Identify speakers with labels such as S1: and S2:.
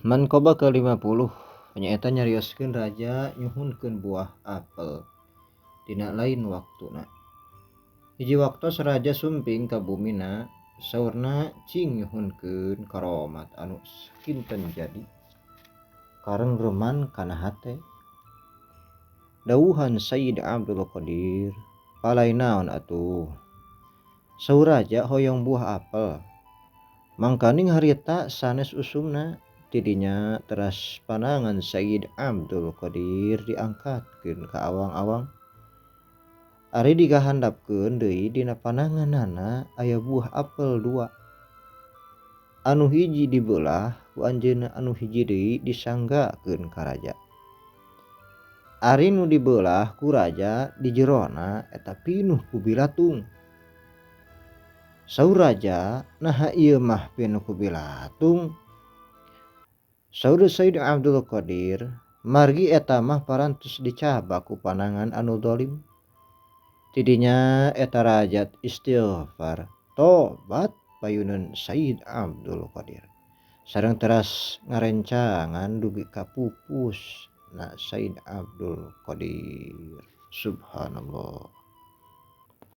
S1: Manqabah ke-50 nyaeta nyarioskeun raja nyuhunkeun buah apel dina lain waktuna. Hiji waktos raja sumping ka bumina saurna cing nyuhunkeun karomat anu sakinten jadi karengreman kana hate. Dawuhan Sayyid Abdul Qadir, palai naon atuh? Saur raja hoyong buah apel. Mangkaning harita sanes usumna. Tidinya teras panangan Sayyid Abdul Qadir diangkatkeun ka awang-awang. Ari digahandapkeun deui dina pananganana aya buah apel dua. Anu hiji dibeulah ku anjeunna anu hiji deui disanggakeun ka raja. Ari nu dibeulah ku raja di jerona eta pinuh ku bilatung. Saur raja, naha ieu mah pinuh ku bilatung? Saur Sayyid Abdul Qadir, margi eta mah parantos dicabak ku panangan anu zalim. Tidinya eta raja istighfar, tobat payuneun Sayyid Abdul Qadir. Sareng teras ngarencangan dugi ka pupus na Sayyid Abdul Qadir. Subhanallah.